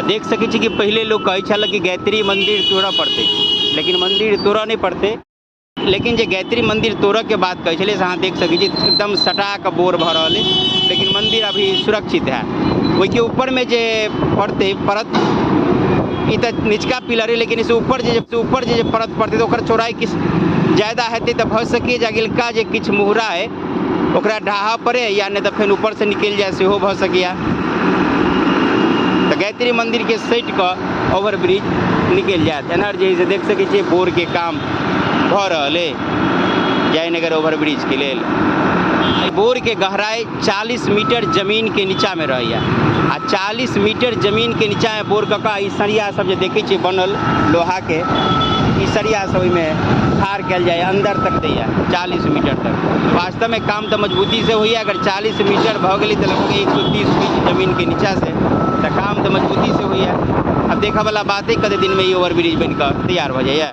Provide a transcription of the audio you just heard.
देख सकै छी कि पहिले लोक कहै छल कि गायत्री मंदिर तोड़ऽ पड़तै, लेकिन मंदिर तोड़ऽ नहि पड़तै। लेकिन जे गायत्री मंदिर तोड़ऽ के बात कहै छलै से अहाँ देख सकै छी एकदम सटा कऽ बोर भऽ रहल अइ, लेकिन मंदिर अभी सुरक्षित है। ओहिके ऊपरमे जे पड़तै परत, ई तऽ निचका पिलर है, लेकिन एहिसँ ऊपर जे परत पड़तै तऽ ओकर चौड़ाइ किछु ज्यादा हेतै, तऽ भऽ सकैए जे अगिलका जे किछु मुहरा है ओकरा ढाहऽ पड़े या नहि तऽ फेर ऊपरसँ निकलि जाए, सेहो भऽ सकैए। तऽ गायत्री मंदिरके सटि कऽ ओवरब्रिज निकलि जायत। एनहर जे है से देख सकै छियै बोरके काम भऽ रहल अइ जयनगर ओवरब्रिजके लेल। बोरके गहराइ 40 मीटर जमीनके नीचाँमे रहैए आ 40 मीटर जमीनके नीचाँमे बोर कऽ कऽ ई सरिया सब जे देखै छियै बनल लोहाके, ई सरिया सब ओहिमे ठाढ़ कयल जाइए, अन्दर तक दैए 40 मीटर तक। वास्तवमे काम तऽ मजबूतीसँ होइए। अगर 40 मीटर भऽ गेलै तऽ लगभग 130 फीट जमीनके नीचाँसँ, तऽ काम तऽ मजबूतीसँ होइए। आब देखऽवला बात अइ कते दिनमे ई ओवरब्रिज बनि कऽ तैयार भऽ जाइए।